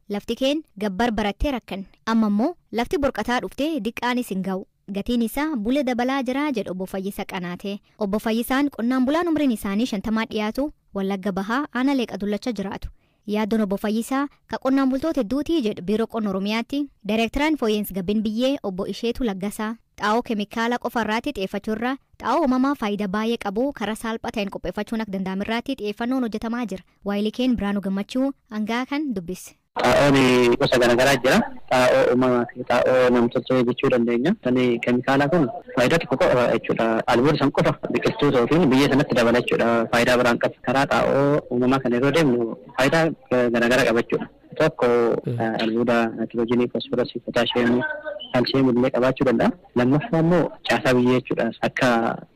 Lafti keen gabbar barattee rakkan. Amma immoo lafti borqataa dhuftee diqqaanis hin ga'u. Gatiin isaa bule dabalaa jira jedhu obbo Fayyisa Qanaatee. Obbo Fayyisaan qonnaan bulaan umriin isaanii 50 dhiyaatu Wallagga Bahaa aanaa Leeqa Dullacha jiraatu. Yaaddoon obbo Fayyisaa ka qonnaan bultoota hedduutii jedhu Biiroo Qonna Oromiyaatti Daayirektaraan Fooyya'insa Gabbin Biyyee obbo Isheetu Laggasaa. Xaa'oo keemikaala qofa irraatti xiyyeeffachuu irra xaa'oo uumamaa faayidaa baay'ee qabu karaa salphaa ta'een qopheeffachuun akka danda'amu irratti xiyyeeffannoon hojjetamaa jira. Waayilii Biraanuu Gammachuu hangaa kan dubbise. Xaa'oon gosa garaagaraa jira. Xaa'oo uumamaa fi xaa'oo namtolchee jechuu dandeenya. Kan keemikaalaa kun faayidaa tokko qofa jechuudha. Albuuda san qofa biqiltuu yookiin biyya sanatti dabala jechuudha. Faayidaa biraan qaba. Karaa xaa'oo uumamaa kana yeroo deemnu faayidaa garaagaraa qaba jechuudha. Tokko albuuda naayitiroojiinii, fosforasii, pootaashiyeemii, kaalshiyeemii illee qabaachuu danda'a. Lammaffaa immoo caasaa biyyee jechuudha. Akka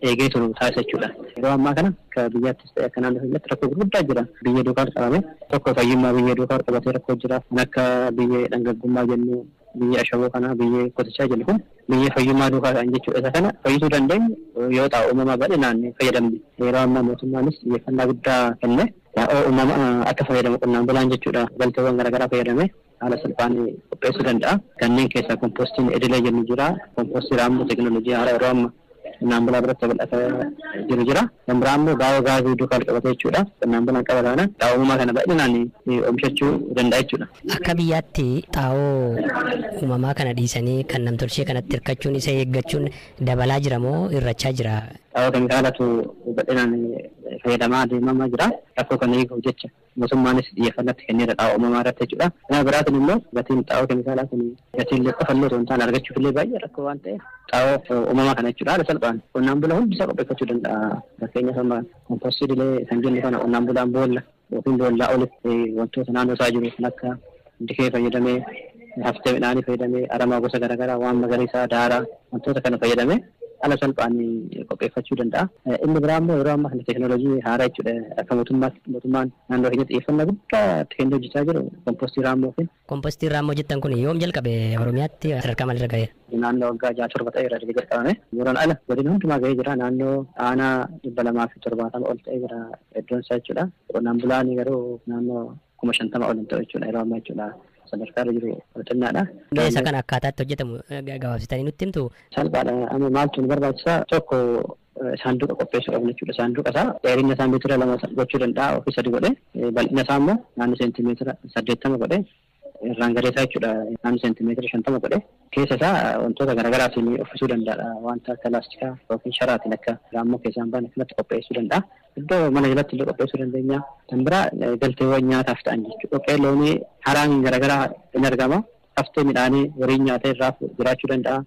eegee turu taasisa jechuudha. Yeroo ammaa kana akka biyyaattis ta'e akka naannoo keenyatti rakkoo gurguddaa jira. Biyyee duukaa qabame tokko fayyummaa biyyee duukaa qabatee rakkoo jira. Kan akka biyyee dhangaggummaa jennu, biyyee ashaboo kana, biyyee qotichaa jennu kun biyyee fayyummaa duukaa ta'an jechuudha. Isa kana fayyisuu dandeenyu yoo xaa'oo uumamaa bal'inaan fayyadamne. Yeroo ammaa mootummaanis xiyyeeffannaa guddaa kenne xaa'oo uumamaa akka fayyadamu qonnaan bulaan jechuudha. Galteewwan garaagaraa fayyadamee haala salphaan qopheessuu danda'a. Kanneen keessaa kompoostiin idilee jennu jira. Kompoostii raammoo teekinooloojii haaraa yeroo ammaa qonnaan bulaa biratti babal'ataa jiru jira. Kan biraa immoo baayoo gaazii duukaa qabate jechuudha. Qonnaan bulaan qaba taana xaa'oo uumamaa kana bal'inaan oomishachuu danda'a jechuudha. Akka biyyaatti xaa'oo uumamaa kana dhiisanii kan namtolchee kanatti hirkachuun isa eeggachuun dabalaa jira moo hir'achaa jira? Xaa'oo keemikaalatu bal'inaan fayyadamaa deemamaa jira. Rakkoo kana hiikuuf jecha mootummaanis xiyyeeffannatti kenneera xaa'oo uumamaa irratti jechuudha. Kana biraatiin immoo gatiin xaa'oo keemikaalaa kun gatiin illee qofa illee osoo hin taane argachuuf illee baay'ee rakkoo waan ta'eef xaa'oo uumamaa kana jechuudha haala salphaan qonnaan bulaa hundi isaa qopheeffachuu danda'a. Fakkeenyaaf amma kompoostii idilee kan jennu kana qonnaan bulaan boolla yookiin boollaa olitti wantoota naannoo isaa jiru kan akka dikee fayyadamee, haftee midhaanii fayyadamee, aramaa gosa garaagaraa, waan magariisaa, daaraa, wantoota kana fayyadamee haala salphaan qopheeffachuu danda'a. Inni biraa immoo yeroo ammaa kana teekinooloojii haaraa jechuudha. Akka mootummaatti mootummaan naannoo keenyatti xiyyeeffannaa guddaa itti kennee hojjechaa jiru kompoostii raammoo fi. Kompoostii raammoo jettan kun yoom jalqabe? Oromiyaatti sadarkaa maalirra ga'eera? Naannoo waggaa 6, 7 ta'eera erga jalqabame. Yeroon ala godina hundumaa ga'ee jira. Naannoo aanaa 270 ol ta'ee jira iddoon isaa jechuudha. Qonnaan bulaan garuu naannoo 50,000 ol hin ta'u jechuudha yeroo ammaa jechuudha. Sadarkaa irra jiru xinnaadha. Isa kana akkaataatti hojjetamu gabaabsitanii nutti himtu? Salphaadha. Amma maaltu nu barbaachisaa? Tokko saanduqa qopheessuu qabna jechuudha. Saanduqa isaa dheerina isaa meetira 2 gochuu danda'a ofii 3 godhee, bal'ina isaa immoo naannoo seentimeetira 80 godhee, irraan gadee isaa jechuudha naannoo seentimeetira 50 godhee, keessa isaa wantoota garaagaraatiin uffisuu danda'a. Wanta akka laastikaa yookiin sharaatiin akka raammoo keessaan baane kanatti qopheessuu danda'a. Iddoo mana jalatti illee qopheessuu dandeenya. Kan biraa galteewwan nyaataaf ta'an jechuudha. Dhoqqee loonii haraan garaagaraa in argama. Haftee midhaanii horiin nyaatee irraa jiraachuu danda'a.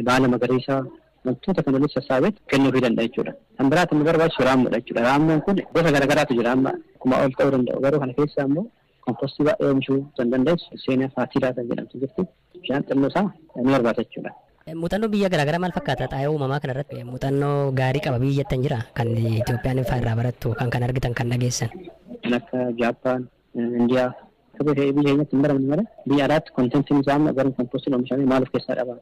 Baala magariisaa wantoota kana walitti sassaabee kennuufii danda'a jechuudha. Kan biraatti nu barbaachisu raammoodha jechuudha. Raammoon kun gosa garaagaraatu jira amma akkuma ol ta'uu danda'u, garuu kana keessaa immoo kompostii baay'ee oomishuu kan dandeessu seenaa faatiidaa kan jedhamtu jirti. Bishaan xinnoo isaa ni barbaada jechuudha. Muuxannoo biyya garaagaraa maal fakkaata? Xaa'oo uumamaa kana irratti muuxannoo gaarii qaba biyya jettan jira? Kan Itoophiyaan fa'aa irraa barattu, kan kan argitan, kan dhageessan. Kan akka Jaappaan, Indiyaa, akka biyya keenyatti hin baramne malee biyya alaatti contentiin isaa amma garuu kompostiin oomishamee maal of keessaa qaba?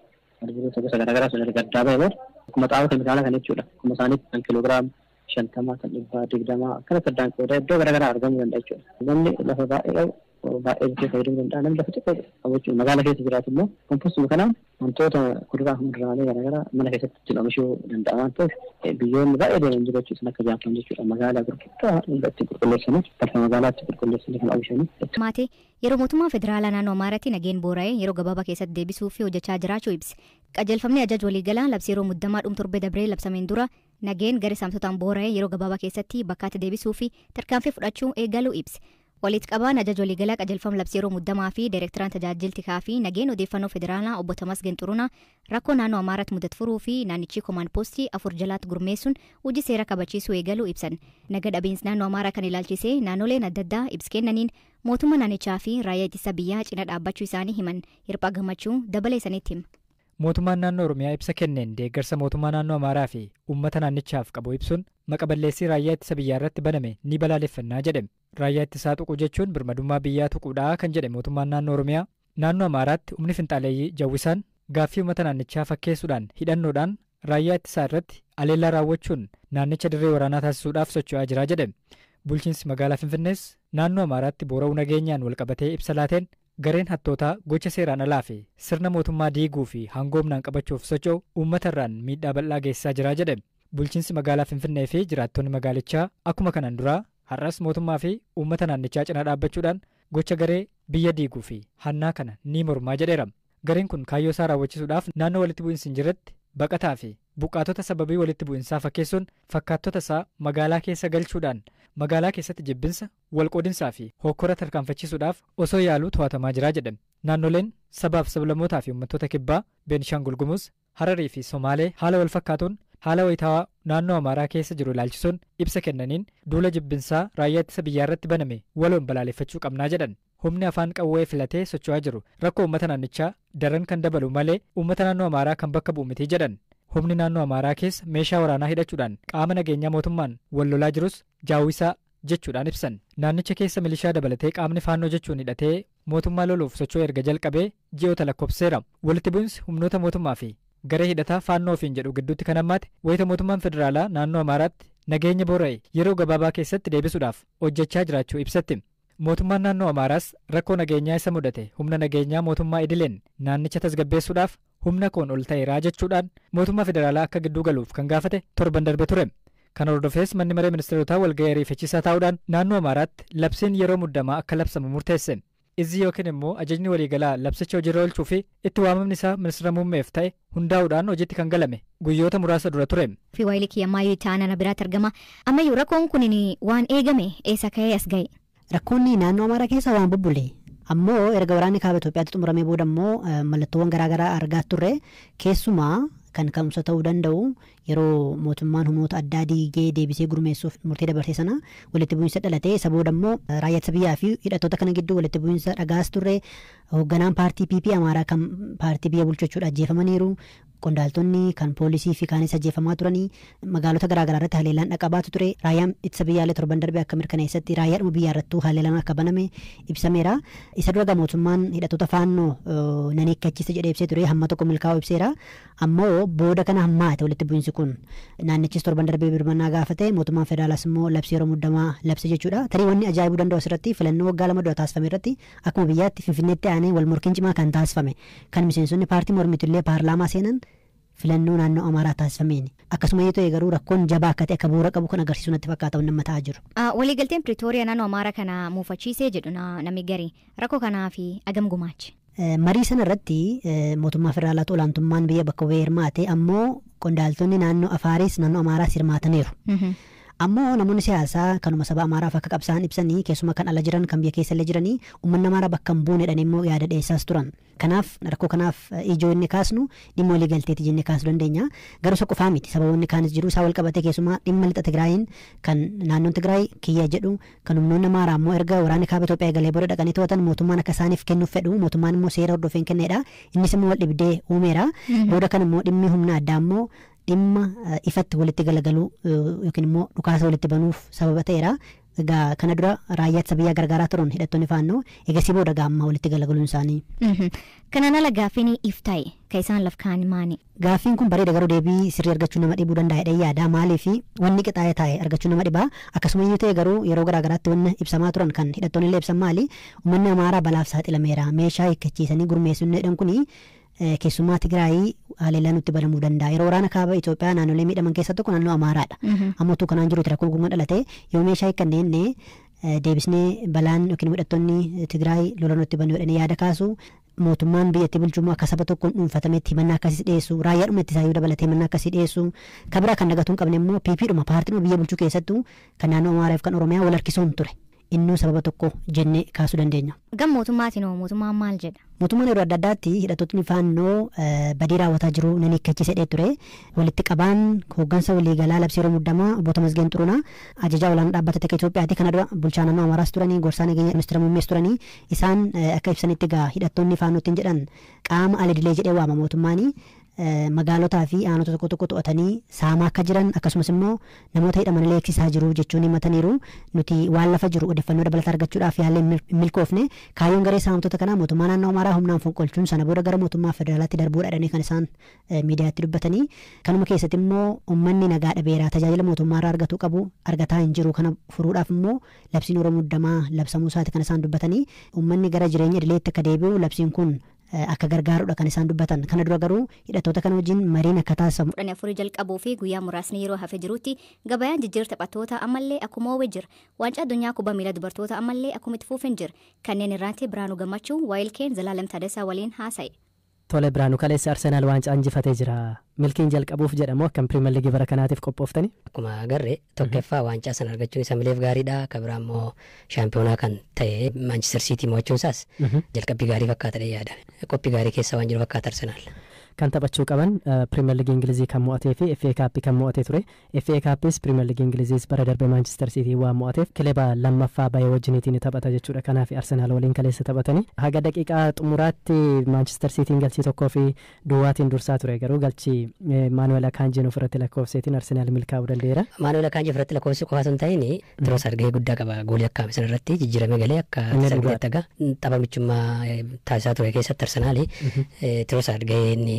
Albuudota gosa garaagaraa sun erga addaa ba'e booda akkuma xaa'oo keemikaalaa kana jechuudha. Akkuma isaaniitti kan kiloogiraama 50, kan 120 akkanatti addaan qooda iddoo garaagaraa argamuu danda'a jechuudha. Namni lafa baay'ee qabu baay'ee bitee fayyadamuu danda'a. Namni lafa xiqqoo qabu jechuudha. Magaalaa keessa jiraatu immoo kompostuma kanaan wantoota kuduraa fi muduraalee garaagaraa mana keessatti ittiin oomishuu danda'a waan ta'eef biyyoonni baay'ee deeman jiru jechuudha. Akka Jaappaan jechuudha. Magaalaa gurguddaa hunda itti qulqulleessanii, balfa magaalaa itti qulqulleessanii kan oomishanii. Maatii yeroo mootummaa federaalaa naannoo Amaaraatti nageen boora'ee yeroo gabaabaa keessatti deebisuu fi hojjechaa jiraachuu ibse. Qajeelfamni ajaja waliigalaa labsii yeroo muddamaa dhum torbee dabree labsameen dura nageen gara saamtotaan boora'ee yeroo gabaabaa keessatti bakkaatti deebisuu fi tarkaanfii fudhachuu eegaluu ibse. Walitti qabaan ajaja waliigalaa qajeelfama labsii yeroo muddamaa fi daayirektaraan tajaajiltikaa fi nageen odeeffannoo federaalaa obbo Tamasgen Xurunaa rakkoo naannoo Amaaraatti mudatu furuu fi naannichi komaand poostii 4 jalaatti gurmeessuun hojii seera kabachiisuu eegaluu ibsan. Naga dhabiinsi naannoo Amaaraa kan ilaalchisee naannoleen adda addaa ibsa kennaniin mootummaa naannichaa fi raayyaa ittisa biyyaa cina dhaabbachuu isaanii himan. Hirphaa Gammachuu dabalee isanitti hima. Mootummaan naannoo Oromiyaa ibsa kenneen deeggarsa mootummaa naannoo Amaaraa fi uummata naannichaaf qabu ibsuun maqa balleessii raayyaa ittisa biyyaa irratti baname ni balaaleffannaa jedhe. Raayyaa ittisaa tuquu jechuun birmadummaa biyyaa tuquudhaa kan jedhe mootummaan naannoo Oromiyaa, naannoo Amaaraatti humni finxaaleeyyii jawwisaan gaaffii uummata naannichaa fakkeessuudhaan hidhannoodhaan raayyaa ittisaa irratti aleellaa raawwachuun naannicha dirree waraanaa taasisuudhaaf socho'aa jira jedhe. Bulchiinsi magaalaa Finfinnees naannoo Amaaraatti boora'uu nageenyaan walqabatee ibsa laateen Gareen hattootaa gocha seeraan alaa fi sirna mootummaa diiguu fi hangoomnaan qabachuuf socho'u uummata irraan miidhaa bal'aa geessisaa jira jedhe. Bulchiinsi magaalaa Finfinnee fi jiraattonni magaalichaa akkuma kanaan duraa har'as mootummaa fi uummata naannichaa cinaa dhaabbachuudhaan gocha garee biyya diiguu fi hannaa kana ni mormaa jedheera. Gareen kun kaayyoo isaa raawwachisuudhaaf naannoo walitti bu'iinsi hin jirretti baqataa fi buqqaatota sababii walitti bu'insaa fakkeessuun fakkaattota isaa magaalaa keessa galchuudhaan magaalaa keessatti jibbinsa, walqoodinsaa fi hokkora tarkaanfachiisuudhaaf osoo yaaluu to'atamaa jira jedhame. Naannoleen sabaaf sablammootaa fi uummattoota kibbaa, Beenishaangul Gumuz, Hararii fi Somaalee haala wal fakkaatuun haala wayitaawaa naannoo Amaaraa keessa jiru ilaalchisuun ibsa kennaniin duula jibbinsaa raayyaa ittisa biyyaa irratti baname waloon balaaleffachuu qabnaa jedhan. Humni afaan qawwee filatee socho'aa jiru rakkoo uummata naannichaa daran kan dabalu malee uummata naannoo Amaaraa kan bakka bu'u miti jedhan. Humni naannoo Amaaraa keessa meeshaa waraanaa hidhachuudhaan qaama nageenyaa mootummaan wal lolaa jirus jaawwisaa jechuudhaan ibsan. Naannicha keessa milishaa dabalatee qaamni faannoo jechuun hidhatee mootummaa loluuf socho'uu erga jalqabee ji'oota lakkoofseera. Walitti bu'insi humnoota mootummaa fi garee hidhataa faannoo ofiin jedhu gidduutti kan hammaate wayita mootummaan federaalaa naannoo Amaaraatti nageenya boora'e yeroo gabaabaa keessatti deebisuudhaaf hojjechaa jiraachuu ibsatti. Mootummaan naannoo Amaaraas rakkoo nageenyaa isa mudate humna nageenyaa mootummaa idileen naannicha tasgabbeessuudhaaf humna koon ol ta'eeraa jechuudhaan mootummaa federaalaa akka gidduu galuuf kan gaafate torban darbe ture. Kana hordofees manni maree ministeerotaa walga'ii ariifachiisaa taa'uudhaan naannoo Amaaraatti labsiin yeroo muddamaa akka labsamu murteesse. Izzi yookiin immoo ajajni waliigalaa labsicha hojiirra oolchuu fi itti waamamni isaa ministeera muummeef ta'e hundaa'uudhaan hojiitti kan galame guyyoota muraasa dura ture. Fi waayilii kiyyamaayyuu taanana biraatti argama. Ammayyuu rakkoon kun waan eegame eessa ka'ee as ga'e? Rakkoonni naannoo Amaaraa keessa waan bubbule. Ammoo erga waraanni kaaba Itoophiyaatti xumuramee booda immoo mallattoowwan garaagaraa argaa turre keessumaa kan ka'umsa ta'uu danda'u yeroo mootummaan humnoota addaa diigee deebisee gurmeessuuf murtee dabarsee sana walitti bu'iinsa dhalatee isa booda immoo raayyaa ittisa biyyaa fi hidhattoota kana gidduu walitti bu'iinsa dhagaas turre hoogganaan paartii PP Amaaraa kan paartii biyya bulchu jechuudha ajjeefamaniiru. Qondaaltonni kan poolisii fi kaanis ajjeefamaa turanii magaalota garaagaraa irratti haleellaan dhaqabaatu ture. Raayyaan ittisa biyyaallee torban darbee akka mirkaneessatti raayyaadhuma biyyaa irrattuu haleellaan akka baname ibsameera. Isa dura mootummaan hidhattoota faannoo nan hiikkachiisa jedhee ibsee ture hamma tokko milkaa'uu ibseera. Ammoo booda kana hammaate walitti bu'iinsi kun naannichis torban darbee birmannaa gaafate mootummaan federaalaas immoo labsii yeroo muddamaa labse jechuudha. Tarii wanni ajaa'ibuu danda'u asirratti filannoo waggaa 2 dura taasifame irratti akkuma biyyaatti Finfinneetti aanee wal morkiin cimaa kan taasifame kan miseensonni paartii mormitu illee paarlaamaa seenan filannoo naannoo Amaaraa taasifameen. Akkasuma yoo ta'e garuu rakkoon jabaa akka ta'e akka bu'uura qabu kan agarsiisu natti fakkaata waan nama ta'aa jiru. Waliigalteen Pretoria naannoo Amaaraa kana muufachiisee jedhu namni garii rakkoo kanaa fi agam gumaache. Marii sana irratti mootummaa federaalaatu olaantummaan biyya bakka bu'ee hirmaate ammoo qondaaltonni naannoo Afaaris naannoo Amaaraas hirmaataniiru. Ammoo namoonni siyaasaa kanuma saba Amaaraaf akka qabsaan ibsanii keessumaa kan ala jiran kan biyya keessa illee jiranii uummanni Amaaraa bakka hin buune jedhanii immoo yaada dhiyeessaas turan. Kanaaf rakkoo kanaaf ijoo inni kaasnu dhimma waliigalteeti jennee kaasuu dandeenya. Garuu isa qofaa miti sababoonni kaanis jiru isaa wal qabatee keessumaa dhimma lixa Tigraayin kan naannoon Tigraay kiyya jedhu kan humnoonni Amaaraa immoo erga waraanni kaaba Itoophiyaa galee booda dhaqanii to'atan mootummaan akka isaaniif kennuuf fedhu mootummaan immoo seera hordofeen kenneedha. Innis immoo wal dhibdee uumeera. Booda kan immoo dhimmi humna addaa immoo dhimma ifatti walitti galagaluu yookiin immoo dhukaasa walitti banuuf sababa ta'eera. Egaa kana dura raayyaa ittisa biyyaa gargaaraa turan hidhattoonni faannoo egasii booda gaamma walitti galagaluun isaanii. Kanaan ala gaaffiin if ta'e kan isaan laf kaa'an maani? Gaaffiin kun bareeda garuu deebii sirrii argachuu nama dhibuu danda'a jedhee yaada. Maaliif wanni qixaa'ee taa'e argachuu nama dhibaa. Akkasuma iyyuu ta'e garuu yeroo garaagaraatti wanni ibsamaa turan kan hidhattoonni illee ibsan maali? Uummanni Amaaraa balaaf saaxilameera. Meeshaa hiikkachiisanii gurmeessuun jedhan kuni keessumaa Tigraayii haleellaa nutti banamuu danda'a. Yeroo waraana kaaba Itoophiyaa naannolee miidhaman keessaa tokko naannoo Amaaraadha. Amma utuu kanaan jiruuti rakkoon kun dhalate yoo meeshaa hiikkannee deebisnee balaan yookiin hidhattoonni Tigraay lola nutti banuu jedhanii yaada kaasu mootummaan biyyattii bulchummaa akka saba tokkoon dhuunfatametti himannaa akkasii dhiyeessu raayyaadhuma ittisaayyuu dabalatee himannaa akkasii dhiyeessu kan biraa kan dagatuu hin qabne immoo PPdhuma paartiidhuma biyya bulchuu keessattuu kan naannoo Amaaraa fi kan Oromiyaa wal harkisuun ture. Innuu sababa tokko jennee kaasuu dandeenya. Gam mootummaatiin hoo mootummaan maal jedha? Mootummaan yeroo adda addaatti hidhattootni faannoo badii raawwataa jiru nan hiikkachiise jedhee ture. Walitti qabaan hooggansa waliigalaa labsii yeroo muddamaa obbo Tamasgeen Xurunaa ajajaa olaanaa dhaabbata tika Itoophiyaati. Kana dura bulchaa naannoo Amaaraas turanii gorsaa nageenya ministeera muummees turanii isaan akka ibsanitti egaa hidhattoonni faannootiin jedhan qaama alidilee jedhee waama mootummaanii. Magaalotaa fi aanota tokko tokko to'atanii saamaa akka jiran, akkasumas immoo namoota hidhaman leeksisaa jiru jechuun himataniiru. Nuti waan lafa jiru odeeffannoo dabalataa argachuudhaaf yaallee hin milkoofne. Kaayyoon garee saamtota kanaa mootummaa naannoo Amaaraa humnaan fonqolchuun sana booda gara mootummaa federaalaatti darbuudha jedhanii kan isaan miidiyaatti dubbatanii. Kanuma keessatti immoo uummanni nagaa dhabeeraa, tajaajila mootummaa irraa argatu qabu argataa hin jiru. Kana furuudhaaf immoo labsiin yeroo muddamaa labsamuu isaati kan isaan dubbatanii. Uummanni gara jireenya idileetti akka deebi'u labsiin kun akka gargaarudha kan isaan dubbatan. Kana dura garuu hidhattoota kana wajjin mariin akka taasifamu. 14 jalqabuu fi guyyaa muraasni yeroo hafe jirutti gabayaan jijjiirra taphattoota ammallee akkuma oowwe jira. Waancaa addunyaa kubbaa miilaa dubartoota ammallee akkuma itti fuufin jira. Kanneen irratti Biraanuu Gammachuu Waayilkeen Zalaalam Taaddasaa waliin haasa'e. Tole Biraanuu, kaleessa Arsenaal waancaa injifatee jira. Milkiin jalqabuuf jedhamu akkam Pirimeer Liigii bara kanaatiif qophooftani? Akkuma agarre, tokkoffaa waancaa sana argachuun isa mileef gaariidha. Kan biraa immoo shaampiyoonaa kan ta'e Maanchister Siitii mo'achuun isaas jalqabbii gaarii fakkaata yaada. Qophii gaarii keessa waan jiru fakkaata Arsenaal. Kan taphachuu qaban Pirimeer Liigii Ingilizii kan mo'atee fi FA Cup kan mo'atee ture. FA Cupis Pirimeer Liigii Ingiliziis bara darbe Maanchister Siitii waan mo'ateef kileba lammaffaa bahee wajjiniitiin taphata jechuudha. Kanaaf Arsenaal waliin kaleessa taphatanii haga daqiiqaa xumuraatti Maanchister Siitiin galchii 1-0tiin dursaa ture, garuu galchii Maanuweel Akaanjiin ofirratti lakkoofseetiin Arsenaal milkaa'uu danda'eera. Maanuweel Akaanjii ofirratti lakkoofsuu qofa osoo hin ta'in, Tiroos gahee guddaa qaba. Goolii akka sana irratti jijjiiramee galee akka sarbiitti aga tapha michummaa taasisaa ture keessatti Arsenaal Tiroos gahee inni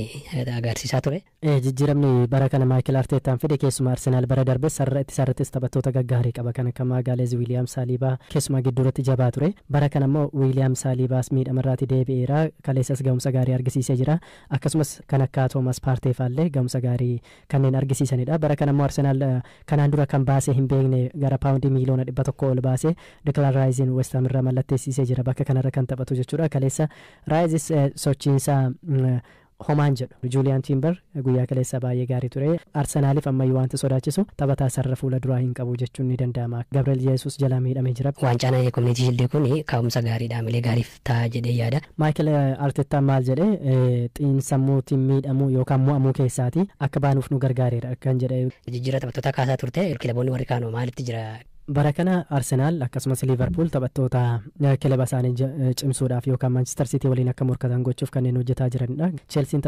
agarsiisaa ture. Jijjiiramni bara kana Maayikil Arteetaan fide, keessumaa Arsenaal bara darbe sarara itti sarrattis taphattoota gaggaarii qaba, kan akka Maagaaleez, Wiiliyaam Saaliibaa keessumaa gidduuratti jabaa ture. Bara kana immoo Wiiliyaam Saaliibaas miidhamarraati deebi'eera. Kaleessas ga'umsa gaarii argisiisee jira. Akkasumas kan akka Toomas Paartee faallee ga'umsa gaarii kanneen argisiisanidha. Bara kana immoo Arsenaal kanaan dura kan baasee hin beekne gara paawundii miiliyoona 100 ol baasee Deklaan Raayiziin West Ham irraa mallatteessisee jira. Bakka kanarra kan taphatu jechuudha. Kaleessa Raayizis sochiinsaa homaan jedhu. Juuliyaan Tiimbar guyyaa kaleessa baay'ee gaarii ture. Arsenaaliif ammayyuu wanti sodaachisu taphataa sarara fuula duraa hin qabu jechuun ni danda'ama. Gabriel Yesuus jalaa miidhamee jira. Waancaan Community Shield kun ka'umsa gaariidha. Milee gaariif ta'a jedhee yaada. Maayikil Arteetaan maal jedhee, xiinsammuutiin miidhamuu yookaan mo'amuu keessaati akka baanuuf nu gargaareera kan jedhe. Jijjiirra taphattoota kaasaa turte, kilaboonni warri kaanoo maalitti jira? Bara kana Arsenaal akkasumas Liivarpuul taphattoota kilaba isaanii cimsuudhaaf yookaan Maanchister Siitii waliin akka morkatan gochuuf kanneen hojjetaa jiranidha. Cheelsiin